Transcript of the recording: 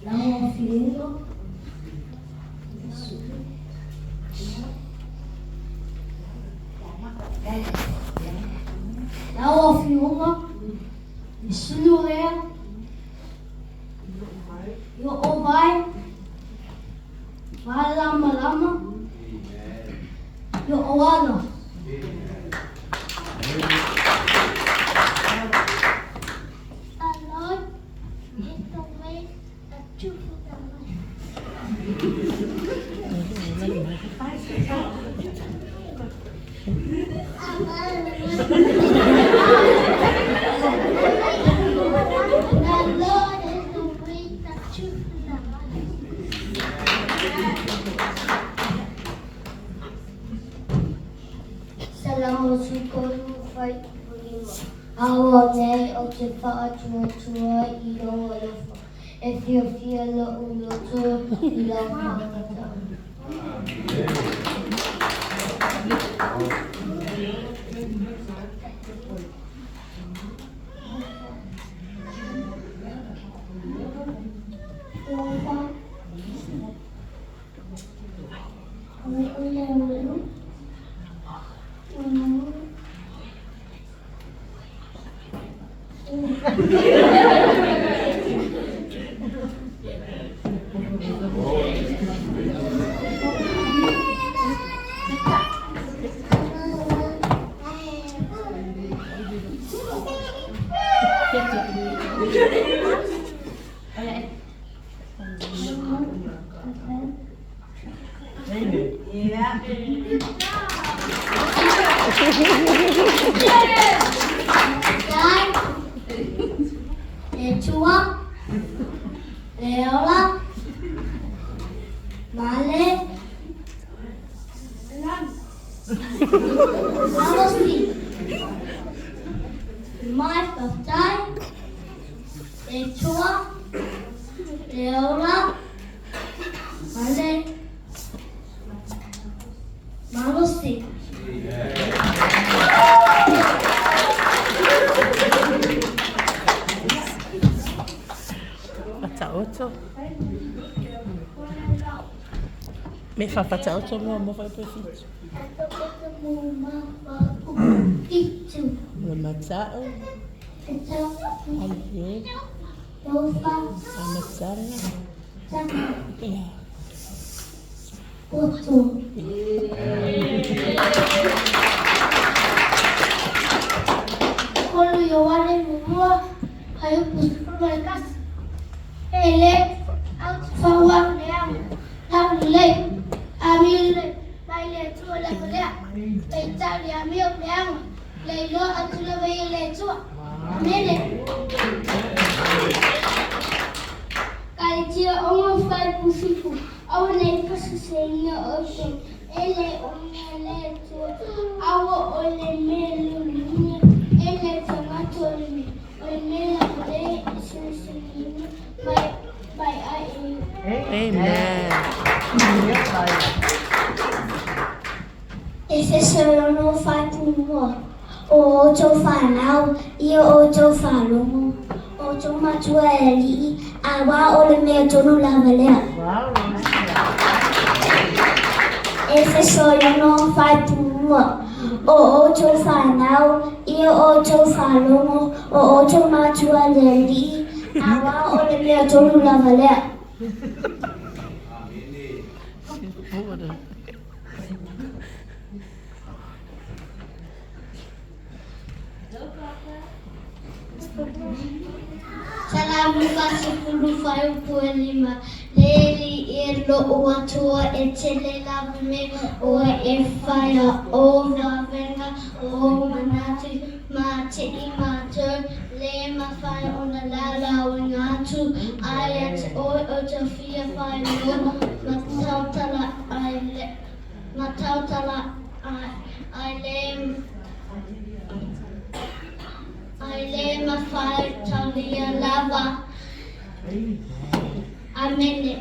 Lau Afioga, Lau Afioga, le sulu lea, i o vai, malamalama, i o ala. The Lord is the way, the truth, and the life. The Lord is the way, the truth, and the life. 135. Aua nei o te whaatuatua i lou alofa, e fiafia lou loto i lau whakatau. Dai, le Atua, le ola, ma le malosi. Mai faafetai, le Atua, le ola, ma le malosi. Fataoto. Me fa fataoto mo mo fa pe fitu. Le mata'u. Aie. Amatanga. Ia. Poto. Kolu Ioane muamua, Fuaiupu 11, E le faua leaga, taulelei, amio lelei, mai le Atua lava lea, peitai le amio leaga, le iloa atu lava ia le Atua. Amene. Kaletia 6 fuaiupu 7, Aua ne i faaseseina outou, e le umia le Atua, aua o le mea luluina e le tagata o le mea, o le mea lava lea e silasila mai, mai ai e ia. Amen. Efeso 6 fuaiupu 1. O outou fanau, ia outou faalogo i outou matua e alii, auā o le mea tonu lava lea. Efeso 6 fuaiupu 2. O outou fanau, ia outou faalogo i outou matua i le Alii, auā o le mea tonu lava lea. Hvor Salamu 40 fuaiupu 5. Le Alii e lou Atua e tele lava mea oe e faia o vavega o manatu ma ti'i mātou le mafai ona laulauina atu ai ia te oe o te fia whai loa ma tautala ai le ma tautala ai ai le ai le mafai taulia lava. Amene.